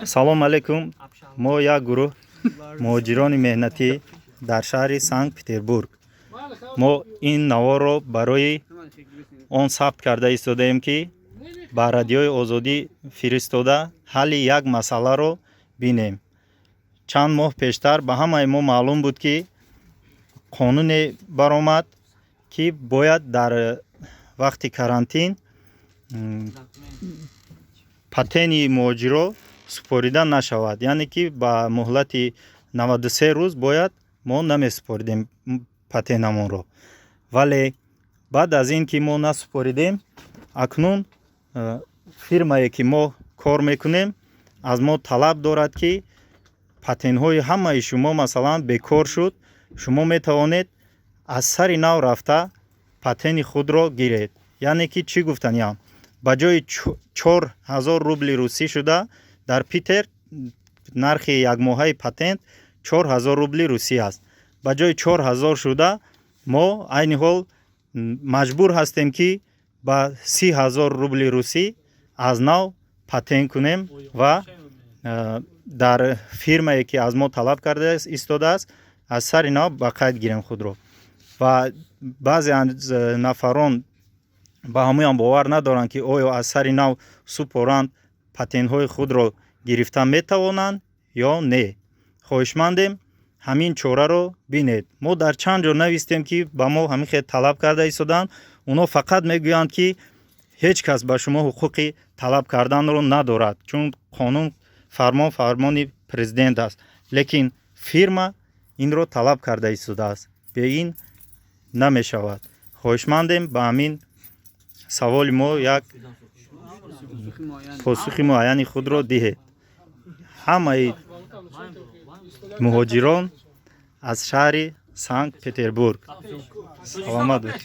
Салом алейкум. Мо як гурӯҳ муҳоҷирони меҳнатӣ дар шаҳри Санкт Петербург. Мо ин наворро барои он сабт карда истодаем, ки ба Радиои Озодӣ фиристода, ҳалли як масъаларо бинем. Чанд моҳ пештар ба ҳамаи мо маълум буд, ки қонуне баромад, ки бояд дар вақти карантин патенти муҳоҷиро супорида нашавад, яъне ки ба муҳлати 93 рӯз бояд мо намесупоридем патентамонро. Вале баъд аз ин ки мо насупоридем, акнун фирмае, ки мо кор мекунем, аз мо талаб дорад, ки патентҳои ҳамаи шумо, масалан, бекор шуд, шумо метавонед аз сари нав рафта патенти худро гиред. Яъне ки чӣ гуфтаниям: ба ҷои 4000 рубли русӣ шуда, дар Питер нархи якмоҳаи патент 4000 рубли русӣ аст, ба ҷои 4000 шуда, мо айни ҳол маҷбур ҳастем, ки ба 30 000 рубли русӣ аз нав патент кунем ва дар фирмае, ки аз мо талаб карда истодааст, аз сари нав ба қайд гирем худро. Ва баъзе аз нафарон ба ҳамаям бовар надоранд, ки оё аз сари нав супоранд, патентҳои худро гирифта метавонанд ё не. Хоҳишмандем, ҳамин чораро бинед. Мо дар чанд ҷо навистем, ки ба мо ҳамин хел талаб карда истоданд. Онҳо фақат мегӯянд, ки ҳеҷ кас ба шумо ҳуқуқи талаб карданро надорад, чун қонун, фармон фармони президент аст. Лекин фирма инро талаб карда истодааст, бе ин намешавад. Хоҳишмандем, ба ҳамин саволи мо як посухи муайяни худро диҳед. Ҳамаи муҳоҷирон аз шаҳри Санкт Петербург, саломат бошед.